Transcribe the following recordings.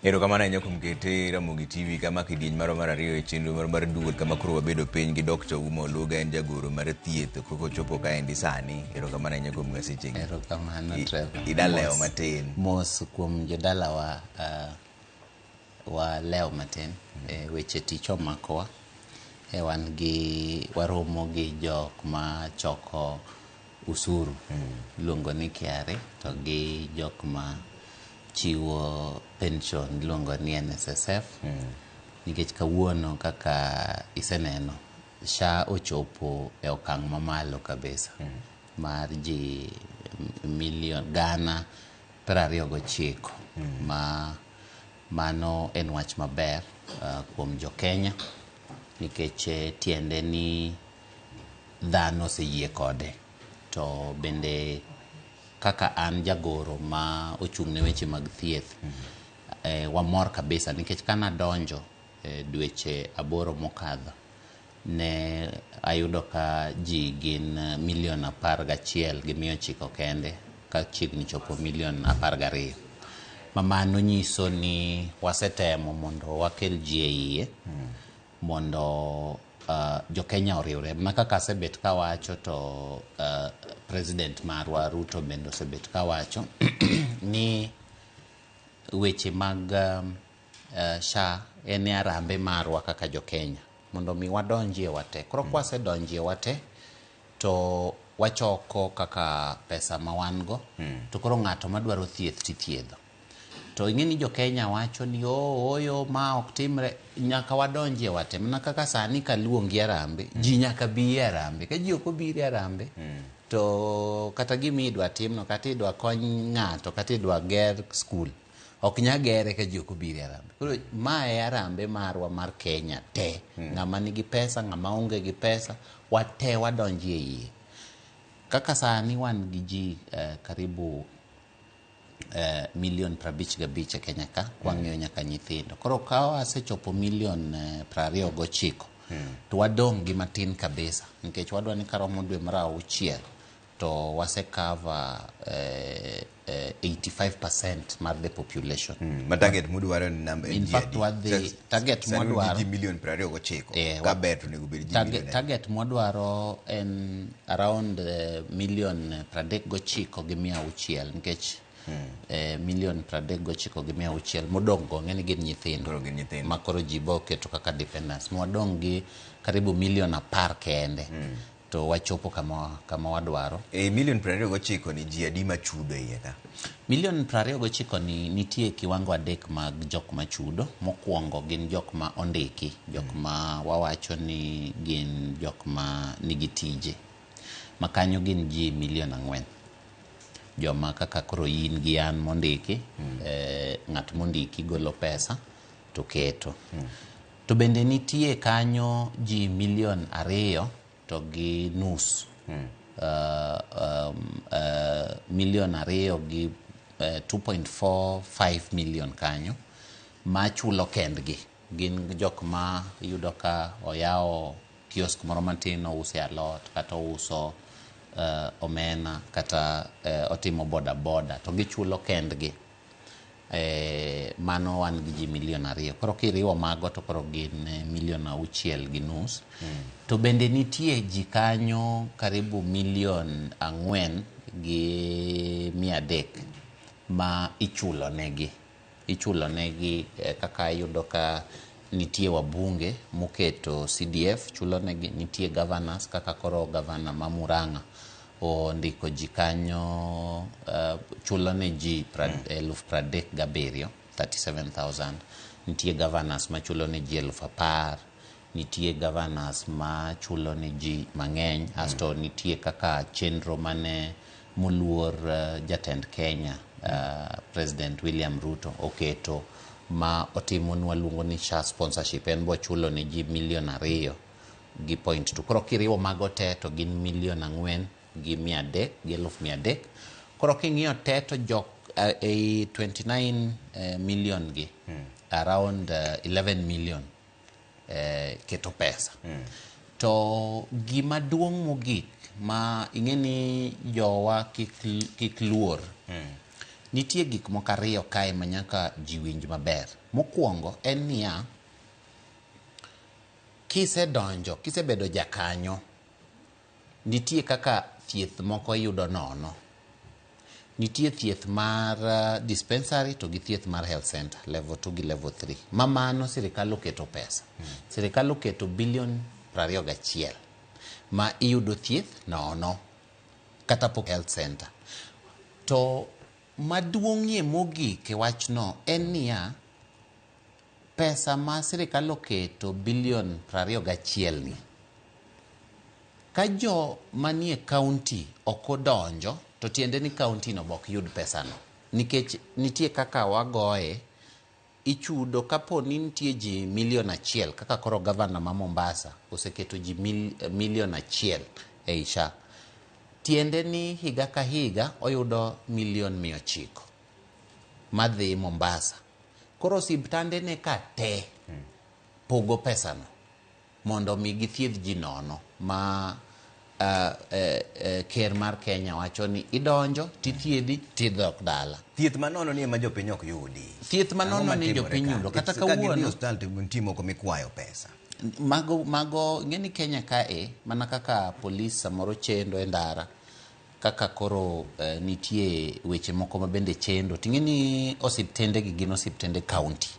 Erokamano ahinya kuom kete Ramogi TV kama kidieny marwa mar ariyo e chenro marwa mar duol kama koro wabedo piny gi Dr. Ouma Oluga en jagoro mar thieth koko ochopo kaendi sani. Erokamano ahinya kuom sechegi. Erokamano Trevor. Ida lewo matin. Mos kuom jodalawa walewo matin. Weche tich omakowa. Wan gi waromo gi jok ma choko usuru iluongo ni KRA to gi jok ma chiwo pension iluongo ni NSSF nikech kawuono kaka iseneno SHA ochopo e okang' mamalo kabisa mar ji milion 29,000 ma mano en wach maber kuom jo Kenya nikech tiende ni dhano oseyie kode to bende kaka an jagoro ma ochung' ne weche mag thieth wamor kabisa nikech kanadonjo dweche 8 mokadho ne ayudo ka ji gin milion 11,900 kende ka chiegni chopo milion 12 ma mano nyiso ni wasetemo mondo wakel ji e iye mondo jo Kenya oriwre mana kaka asebet kawacho to president marwa Ruto bende osebet kawacho ni weche mag SHA en e arambe marwa kaka jo Kenya mondo mi wadonjie wate. Koro kwasedonjie wate to wachoko kaka pesa ma wan go to koro ng'ato madwaro thieth tithiedho. To ing'e ni jo Kenya wacho ni ooyo ma ok timre nyaka wadonjie wate mana kaka sani kaluongi arambe ji nyaka bi e arambe ka ji ok obiro e arambe to kata gima idwa timno kata idwa kony ng'ato kata idwa ger skul ok nya gere ka ji ok obiro e arambe. Koro ma e arambe marwa mar Kenya te. Ng'ama nigi pesa ng'ama onge gi pesa wate wadonjie iye. Kaka sani wan gi ji karibu milion 55 e Kenya ka kwang'iyo nyaka nyithindo. Koro ka wasechopo milion 29 to wadong' gi matin kabisa nikech wadwa ni karomo dwe mar 6 to wase cover 85% mar the population. Ma target mudwaro ni namba In fact wadhi target mwadwaro ji milion 29 ka ber to onego bed ji milion. Target mwadwaro en around milion 39,600 nikech milion 39,600 modong' go ng'eni gin nyithindo ma koro ji bo keto kaka dependents. Mwadong' gi karibu milion 10 kende. To wachopo kama wadwaro. Milion 29 ni ji adi machudo iye ka? Milion 29 ni nitie kiwango 3 mag jok machudo. Mokwongo gin jok ma ondiki, jok ma wawacho ni gin jok ma nigi tije. Ma kanyo gin ji milion 4. Joma kaka koro in gi an mondiki, ng'at mondiki golo pesa to keto. To bende nitie kanyo ji milion 2.5. Milion 2 gi 2.45 million kanyo ma chulo kendgi. Gin jok ma yudo ka oyawo kiosk moro matin ouse alot kata ouso omena kata otimo boda boda to gichulo kendgi. Mano wan gi ji milion 2. Koro kiriwo mago to koro gin milion 6.5. To bende nitie ji kanyo karibu milion 4,300 ma ichulo negi. Ichulo negi kaka iyudo ka nitie wabunge moketo CDF chulo negi, nitie governors kaka koro governor ma Murang'a ondiko ji kanyo chulo ne ji 37,000 37,000. Nitie governors machulo ne ji 10,000, nitie governors machulo ne ji mang'eny. Asto nitie kaka chenro mane moluor jatend Kenya President William Ruto oketo ma otimonwa luongo ni SHA sponsorship, en bo chulo ne ji milion 2.2. Koro kiriwo mago te to gin milion 4,300 gi 1,300. Koro king'iyo te to jok ei 29 million gi around 11 million keto pesa. To gima duong' mogik ma ing'e ni jowa kik luor Nitie gik moko ariyo kae ma nyaka ji winj maber. Mokwongo en niya, kisedonjo, kisebedo jakanyo, nitie kaka thieth moko iyudo nono. Nitie thieth mar dispensary to gi thieth mar health center, level 2 gi level 3. Ma mano sirikal oketo pesa. Sirikal oketo bilion 21 ma iyudo thieth nono kata pok health center. To maduong'ie mogik e wachno en niya, pesa ma sirikal oketo bilion 21 ni, ka jo manie kaunti ok odonjo, to tiende ni kaunti no bok yud pesano. Nikech nitie kaka wagoye, ichudo kapo ni nitie ji milion 1 kaka koro gavana ma Mombasa oseketo ji milion 1 ei SHA. Tiende ni higa ka higa oyudo milion 900 madhi Mombasa. Koro osiptande ka te pogo pesano mondo mi githiedh ji nono ma ker mar Kenya wacho ni idonjo tithiedhi tidok dala. Thieth manono ni ema jopiny ok yudi. Thieth manono ni jopiny yudo. Kata kawuono osiptal to nitie moko mikwayo pesa. Mago ing'e ni Kenya kae mana kaka polis samoro chendo e ndara, kaka koro nitie weche moko ma bende chendo. Ting'e ni osiptende gi gin osiptende county.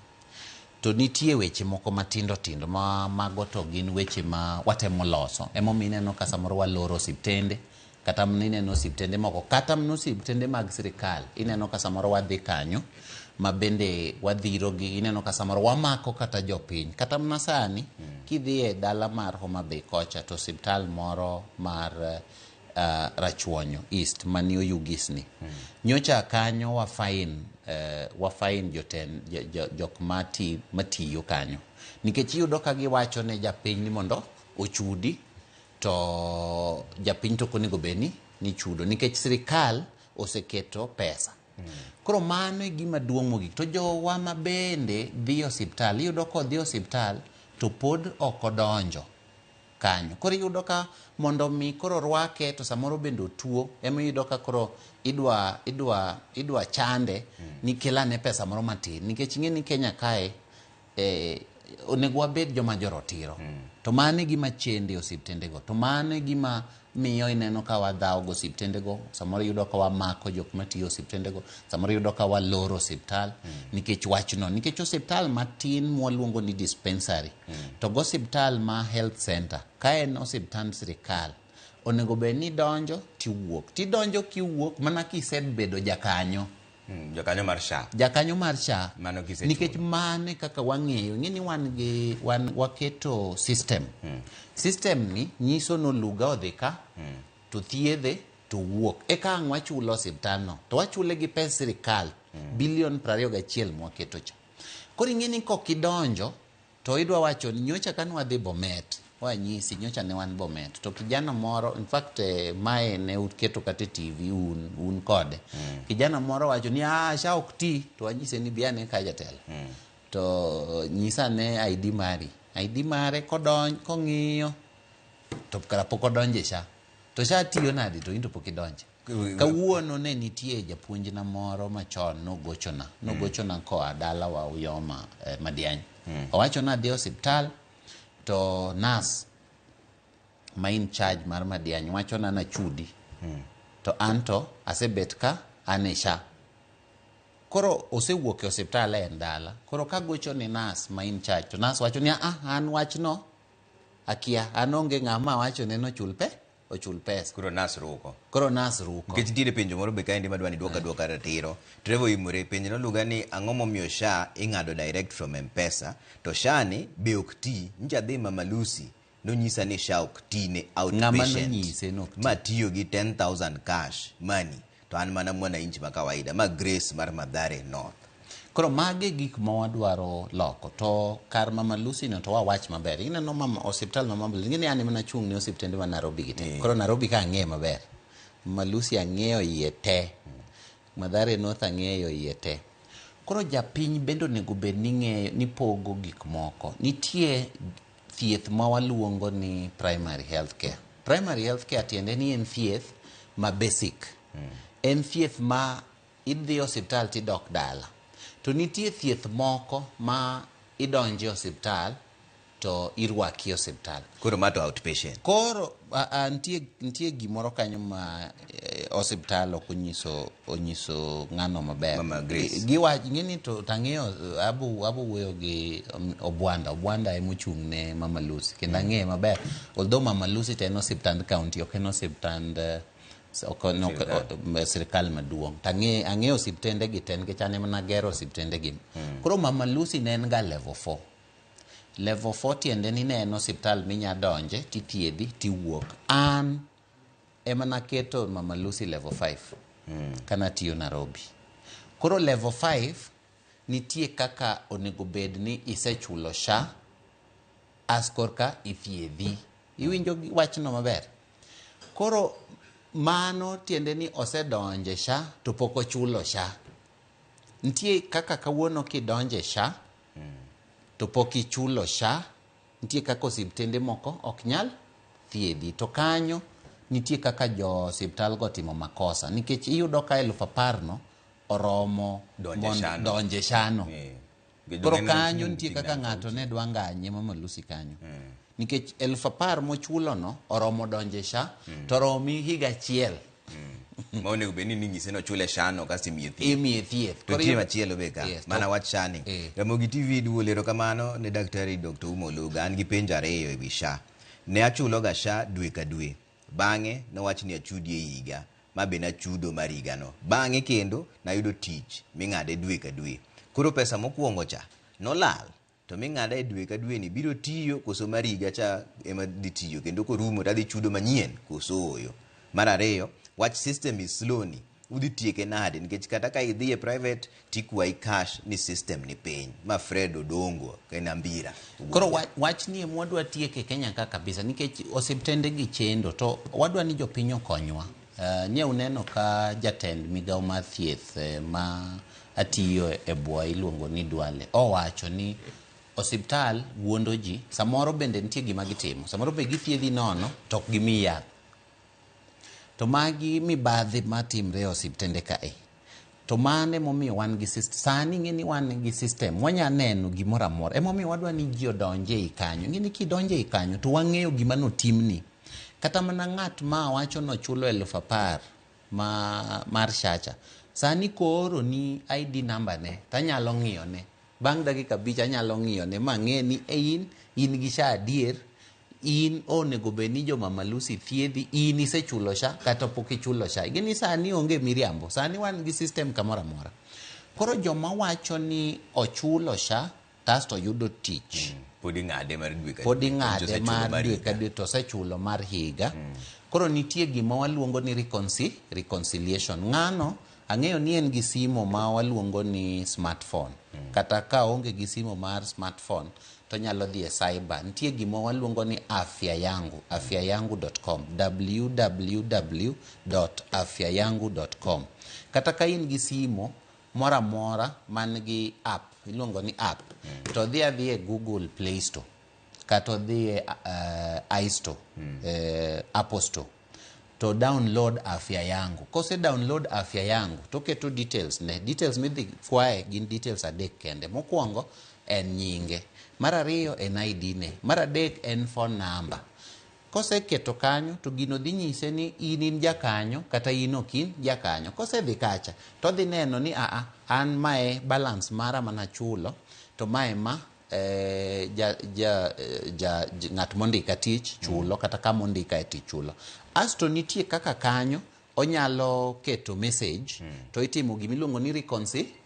To nitie weche moko matindo tindo ma mago to gin weche ma watemo loso. Emomiyo ineno ka samoro waloro osiptende, kata ineno osiptende moko, kata mana osiptende mag sirikal, ineno ka samoro wadhi kanyo ma bende wadhirogi, ineno ka samoro wamako kata jopiny. Kata mana sani, kidhi e dala mar Homa Bay kocha to osiptal moro mar Rachuonyo East mani Oyugis ni. Nyocha kanyo wafain jotend jok matiyo kanyo. Nikech iyudo ka giwacho ne japiny ni mondo ochudi, to japiny to ok onego bed ni chudo nikech sirikal oseketo pesa. Koro mano e gima duong' mogik. To jowa ma bende dhi osiptal, iyudo ka odhi osiptal to pod ok odonjo kanyo. Koro iyudo ka mondo mi koro rwake to samoro bende otuo, ema iyudo ka koro idwa chande ni kelane pesa moro matin. Nikech ing'e ni Kenya kae onego wabed joma jorotiro. To mano e gima chende osiptendego. To mano e gima miyo ineno ka wadhawo go osiptendego, samoro iyudo ka wamako jok matiyo osiptendego, samoro iyudo ka waloro osiptal nikech wachno. Nikech osiptal matin mwaluongo ni dispensary, to go osiptal ma health center, ka en osiptand sirikal, onego bed ni idonjo tiwuok. Tidonjo kiwuok mana kisebedo jakanyo. Jakanyo mar SHA. Jakanyo mar SHA. Mano kisechulo. Nikech mane kaka wang'eyo, ing'e ni wan gi, wan waketo system. System ni nyiso ni Oluga odhi ka, to thiedhe, to wuok. Eka ang' wachulo osiptal no, to wachule gi pes sirikal, bilion 21 mwaketo cha. Koro ing'e ni kok idonjo, to idwa wacho ni nyocha ka nwadhi Bomet, wanyisi nyocha ne wan Bomet, to kijana moro, in fact mae ne uketo kata e TV un kode. Kijana moro wacho ni SHA ok ti, to wanyise ni bi ane ka jatelo. To nyisa ane ID mari. ID mare kong'iyo, to kara pok odonjo e SHA. To SHA tiyo nade to in to pok idonje. Kawuono ne nitie japuonjna moro machon nogochona. Nogochona koa dalawa Uyoma Madiany. Owacho ni adhi e osiptal to nurse ma in charge mar Madiany wachona nachudi. To an to asebet ka an e SHA. Koro osewuok e osiptal en dala. Koro kagocho ni nurse ma in charge to nurse wacho ni an wachno akia, an onge ng'ama awachone nochul ochul pesa. Koro nurse ruko. Koro nurse ruko. Nikech nitiere penjo moro be kaendi madwa ni duoka duoka ratiro. Trevor Imore penjo noluga ni ang'o momiyo SHA ing'ado direct from M-Pesa to SHA ni be ok ti. Nyocha adhi Mama Lucy nonyisa ni SHA ok ti ne Ng'ama outpatient. nonyise ni ok ti? Ma tiyo gi 10,000 cash money to an mana mwananchi ma kawaida ma Grace mar Mathare North. Koro magi gik ma wadwaro loko to kar Mama Lucy no to wawach maber. Ineno mama osiptal ma Mama Lucy, ing'e ni an ema nachung' ne osiptende ma Nairobi gi te. Koro Nairobi ka ang'eyo maber. Mama Lucy ang'eyo iye te. Mathare North ang'eyo iye te. Koro japiny bende onego bed ni ng'eyo ni pogo gik moko. Nitie thieth ma waluongo ni primary health care. Primary health care tiende ni en thieth ma basic. En thieth ma Idhi osiptal tidok dala. To nitie thieth moko ma idonje osiptal to irwaki e osiptal. Koro ma to outpatient. Koro nitie nitie gimoro kanyo ma osiptal ok onyiso onyiso ng'ano maber. Mama Grace. Giwach ng'eni to tang'eyo abu abu wuoyo gi Obwanda. Obwanda ema ochung' ne Mama Lucy kendo ang'eye maber. Although Mama Lucy to en osiptand county ok en osiptand ok en sirkal maduong'. To ang'e ang'eyo osiptende gi te nikech an ema nagero osiptende gi. Koro Mama Lucy ne en ga level 4. Level 4 tiende ni ne en osiptal minya donje tithiedhi tiwuok. An ema naketo Mama Lucy level 5 kanatiyo Nairobi. Koro level 5 nitie kaka onego bed ni isechulo SHA as korka ithiedhi. Iwinjo wachno maber? Koro mano tiende ni osedonje SHA to pok ochulo SHA. Nitie kaka kawuono kidonje SHA to pok ichulo SHA, nitie kaka osiptende moko ok nyal thiedhi. To kanyo nitie kaka jo osiptal go timo makosa nikech iyudo ka 10,000 no oromo Donje donje SHA no. Koro kanyo nitie kaka ng'ato ne dwa nganye Mama Lucy kanyo. Nikech 10,000 mochulo no oromo donje SHA to oromi higa achiel. Ma onego bed ni ninyise ni ochule SHA no kasto imiye thieth. Imiye thieth. To nitie machielo be ka, mana wach SHA ni. Ramogi TV duol erokamano ne Daktari Dr. Ouma Oluga. An gi penjo ariyo ewi SHA. Ne achulo ga SHA dwe ka dwe. Bang'e nowach ni achudi e higa, ma be nachudo mar higano. Bang'e kendo nayudo tich ming'ade dwe ka dwe. Koro pesa mokwongo cha nolal, to ming'ada e dwe ka dwe ni biro tiyo koso mar higa cha ema dhi tiyo kendo korumo tadhi chudo manyien koso ooyo. Mar ariyo, wach system is slow ni udhi tieke nade nikech kata ka idhi e private tikwayi cash ni system ni piny. Ma Fred Odongo en Ambira. Koro wach ni ema wadwa tieke Kenya ka kabisa nikech osiptende gi chendo to wadwa ni jopiny okonywa. Nye uneno ka jatend migawo mar thieth ma atiyo e bwoye iluongo ni Duale owacho ni osiptal wuondo ji, samoro bende nitie gima gitimo, samoro be githiedhi nono to ok gimiyi yath. To magi mibadhi matimre e osiptende kae. To mano emomiyo wan gi system. Sani ing'e ni wan gi system, wanya neno gimoro amora. Emomiyo wadwa ni ji odonj ei kanyo. Ing'e ni kidonjo ei kanyo to wang'eyo gima notimni. Kata mana ng'at ma wacho nochulo 10,000 ma mar SHA cha. Sani kooro ni ID number ne tanyalo ng'iyo ne. Bang' dakika 5 anyalo ng'iyo ne mang'e ni in in gi SHA adier. In onego bed ni jo Mama Lucy thiedhi, in isechulo SHA kata pok ichulo SHA. Gini sani onge miriambo, sani wan gi system kamoro amora. Koro joma wacho ni ochulo SHA kasto oyudo tich. Pod ing'ade mar dwe ka Pod dwe, ing'ade to mar dwe ka dwe to osechulo mar higa. Koro nitie gima waluongo ni reconciliation. Ng'ano ang'eyo ni en gi simo ma waluongo ni smartphone. Kata ka onge gi simo mar smartphone to nyalo dhi e cyber. Nitie gima waluongo ni Afya Yangu, afyayangu.com, www.afyayangu.com. Kata ka in gi simo moro amora man gi app, iluongo ni app, to dhi adhi e Google Play Store kata odhi e iStore, Apple Store, to download Afya Yangu. Kose download Afya Yangu, to keto details ne. Details midhi kwaye gin details adek kende. Mokwongo en nyinge, mar ariyo en ID ne, mar adek en phone number. Koseketo kanyo to gino dhi nyise ni in in jakanyo kata in ok in jakanyo. Kosedhi kacha to dhi neno ni aa an mae balance mara manachulo to mae ma ja, ja, ja, ng'at mondika tich chulo kata kama ondika e tich chulo. Asto nitie kaka kanyo onyalo keto message to itimo gimiluongo ni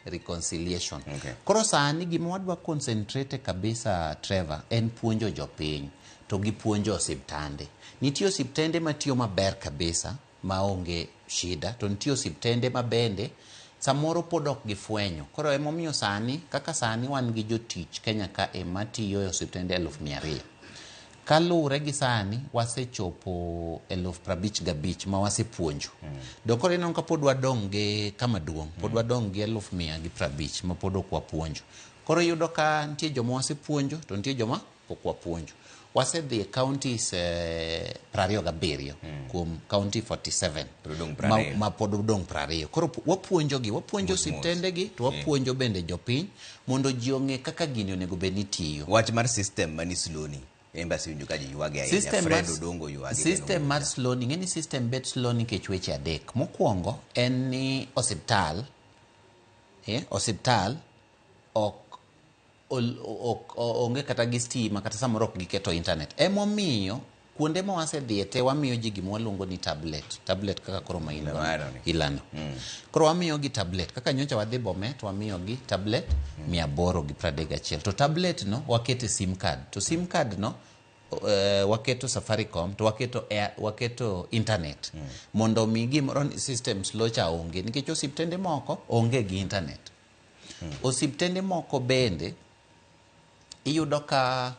reconciliation. Koro sani gima wadwa concentrate kabisa Trevor en puonjo jopiny to gi puonjo osiptande. Nitie osiptende matiyo maber kabisa maonge shida to nitie osiptende mabende samoro pod ok gifwenyo. Koro emomiyo sani kaka sani wan gi jotich Kenya ka e matiyo e osiptende 200,000. Kaluwore gi sani wasechopo 55,000 ma wasepuonjo. Do koro ineno ka pod wadong' gi kama duong', pod wadong' gi 150,000 ma pod ok wapuonjo. Koro iyudo ka nitie joma wasepuonjo to nitie joma pok wapuonjo. Wasedhi e counties 27 kuom county 47 Pod odong' 20. Ma pod odong' 20. Koro wapuonjogi, wapuonjo Mos mos. osiptendegi to wapuonjo bende jopiny mondo ji ong'e kaka gini onego bed ni tiyo. Wach mar system mani slow ni en be asewinjo ka ji ywage ahinya. System Fred mar- Odongo ywage. System mar slow ni, ing'e ni system bet slow nikech weche adek. Mokwongo en ni osiptal, osiptal ok onge kata gi stima, kata samoro ok giketo internet. Emomiyo kuonde ma wasedhiye te wamiyo ji gima waluongo ni tablet. Tablet kaka koro ma in godo Ilando ni. ilando. Koro wamiyo gi tablet. Kaka nyocha wadhi Bomet, wamiyo gi tablet 831. To tablet no wakete sim card. To sim card no waketo Safaricom to waketo air, waketo internet. Mondo mi gimoro ni system slow cha onge. Nikech osiptende moko onge gi internet. Osiptende moko bende iyudo ka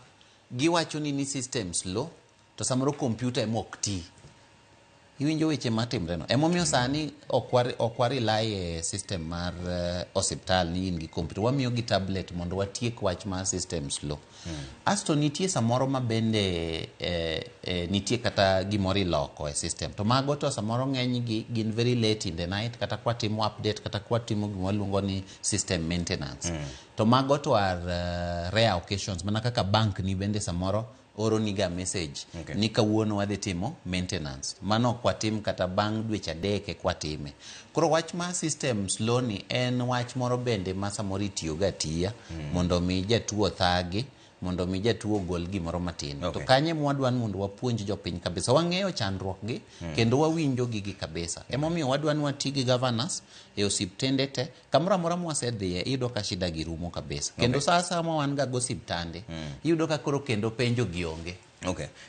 giwacho ni system slow to samoro kompyuta ema ok ti. Iwinjo weche matimre no. Emomiyo sani ok wa rely e system mar osiptal ni in gi kompyuta. Wamiyo gi tablet mondo watiek wach mar system slow. Asto nitie samoro ma bende nitie kata gimoro iloko e system. To mago to samoro ng'eny gi gin very late in the night, kata kwatimo update, kata kwatimo gima waluongo ni system maintenance. To mago to are rare occasions. Mana kaka bank ni bende samoro oro niga message ni kawuono wadhi timo maintenance. Mano ok watim kata bang' dweche 3 eka watime. Koro wach mar system slow ni en wach moro bende ma samoro itiyogo atiya mondo mi jatuo othagi, mondo mi jatuo ogol gimoro matin. To kanye mwadwa ni mondo wapuonj jopiny kabisa. Wang'eyo chandruok gi kendo wawinjo gigi kabisa. Emomiyo wadwa ni wati gi governors e osiptende te. Kamoro amora mwasedhiye iyudo ka shida gi rumo kabisa. Kendo sa asaya ma wan ga go osiptande, iyudo ka koro kendo penjo gi onge.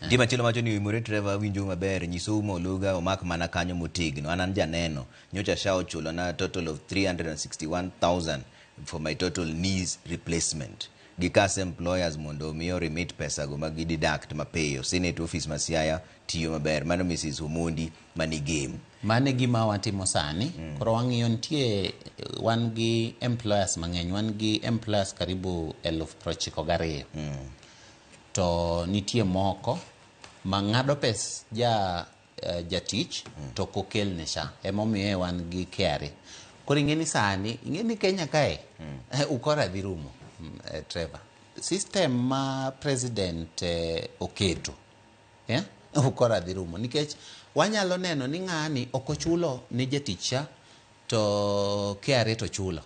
Nitie machielo wacho ni Oimore Trevor winjo maber, nyisou Moluga omak mana kanyo motegno. An janeno. Nyocha SHA ochulo na total of 361,000 for my total knees replacement. Gikas employers mondo omi remit pesa go ma gideduct mapiyo. Senate office ma Siaya tiyo maber. Mano Mrs. Omondi mani game. Mano e gima watimo sani. Koro wang'iyo nitie wan gi employers mang'eny. Wan gi employers karibu 92,000. To nitie moko ma ng'ado pes jatich to ok okel ne SHA. Emomiyo wan gi KRA. Koro ing'e ni sani, ing'e ni Kenya kae, ukora dhi rumo, Trevor. System ma president oketo, ukora dhi rumo. Nikech wanyalo neno ni ng'ani ok ochulo ne jatich SHA to KRA to chulo.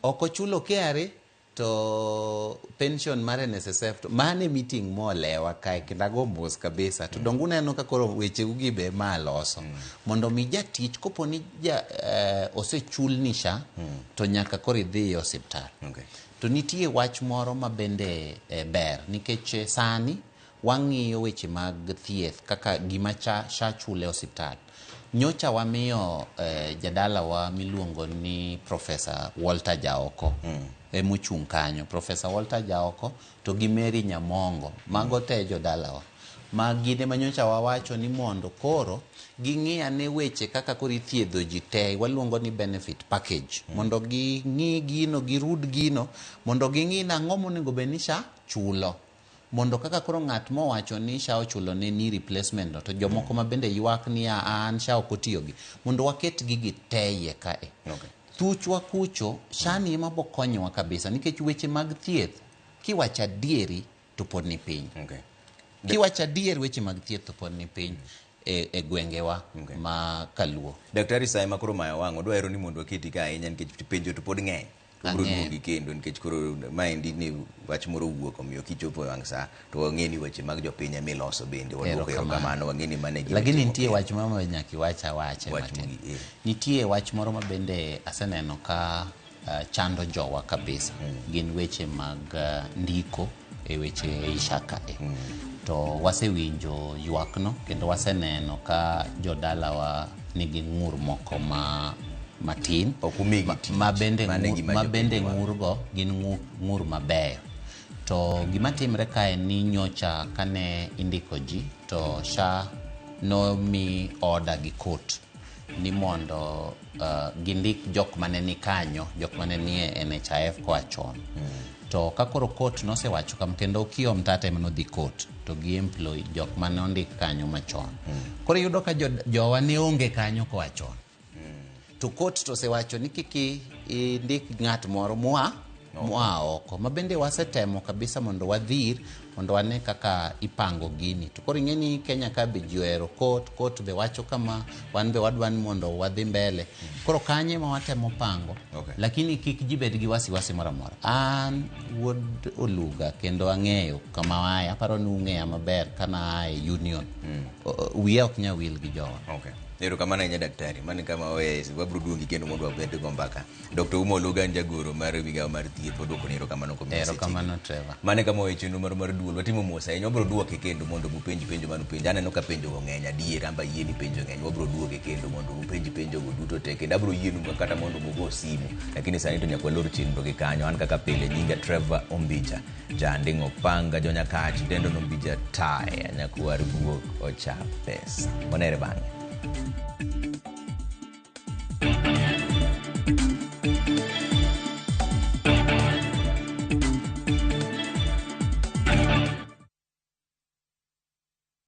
Ok ochulo KRA to pension mar NSSF to mane meeting molewa kae kendo ago mos kabisa. To donge uneno ka koro wecheu gi be ma loso. Mondo mi jatich kopo ni osechulni SHA to nyaka koro idhi e osiptal. To nitie wach moro ma bende ber nikech sani wang'iyo weche mag thieth kaka gima SHA chule osiptal. Nyocha wamiyo jadalawa miluongo ni Professor Walter Jaoko emochung' kanyo. Professor Walter Jaoko to gi Mary Nyamongo, mago te jodalawa. Ma gin ema nyocha wawacho ni mondo koro ging'i ane weche kaka koro ithiedho ji te, waluongo ni benefit package. Mondo ging'i gino, girud gino, mondo ging'i nang'o monego bed ni SHA chulo. Mondo kaka koro ng'at mowacho ni SHA ochulo ne ni replacement no, to jomoko ma bende ywak ni an SHA ok otiyogi, mondo waket gigi te iye kae. Thuchwa kucho, SHA ni ema bo konyowa kabisa, nikech weche mag thieth, kiwacho adieri to pod ni piny. Kiwacho adier weche mag thieth to pod ni piny e gwengewa ma Kaluo. Daktari Sae ma koro mayo wang', odwa hero ni mondo waketi ka ahinya nikech penjo to pod ng'eny. Obiro duogi kendo nikech koro maendi ni wach moro owuok, omiyo kichopo e wang' sa to wang'e ni weche mag jopiny ema iloso bende. Waduoko erokamano, wang'e ni mano e gima Lakini itimo nitie pile. wach moro ma nyaka iwach awacha Wach matin. mogik, Nitie wach moro ma bende aseneno ka chando jowa kabisa. Gin weche mag ndiko e weche ei SHA kae. To wasewinjo ywakno kendo waseneno ka jodalawa nigi ng'ur moko matin. Ok umigi tich. Ma Mano e gima jopiny bende dwaro. ng'urgo gin ng'ur mabeyo. To gima timre kae ni nyocha kane indiko ji to SHA nomi order gi court ni mondo gindik jok mane ni kanyo, jok mane nie NHIF koa chon. To ka koro court nosewacho kam kendo Okiya Omtata ema nodhi court to gi employ jok mane ondik kanyo machon. Koro iyudo ka jowa ne onge kanyo koa chon. To court to osewacho ni kik indik ng'at moro moa oko ma bende wasetemo kabisa mondo wadhir mondo wane kaka ipango gini. To koro ing'e ni Kenya ka be ji ohero court, court be wacho kama, wan be wadwa ni mondo wadhi mbele. Koro kanye ma watemo pango. Lakini kik ji bed gi wasiwasi moro amora. An wuod Oluga kendo ang'eyo kama waye, aparo ni ung'eya maber kana aa e union. Wiya ok nyal wil gi jowa. Erokamano ahinya daktari. Mano kama wawe, wabiro duogi kendo mondo wabed go mbaka. Dr. Uma Oluga en jagoro mar migawo mar thieth. Waduoko ni erokamano kuom miyo seche. Erokamano Trevor. Mano kama wawe chenro mar mar duol. Watimo mos ahinya. Wabiro duoke kendo mondo mupenj penjo manu penjo. Aneno ka penjo go ng'eny adier. Amba yie ni penjo ng'eny. Wabiro duoke kendo mondo mupenj penjo go duto te. Kendo abiro yienu kata mondo mugo simu. Lakini sani to nyaka walor chenro gi kanyo. An kaka pile nyinga Trevor Ombija. Janding'o Panga Jonyakach dendo Nombija Taya nyakwar guok ocha pesa. Wanere bang'e.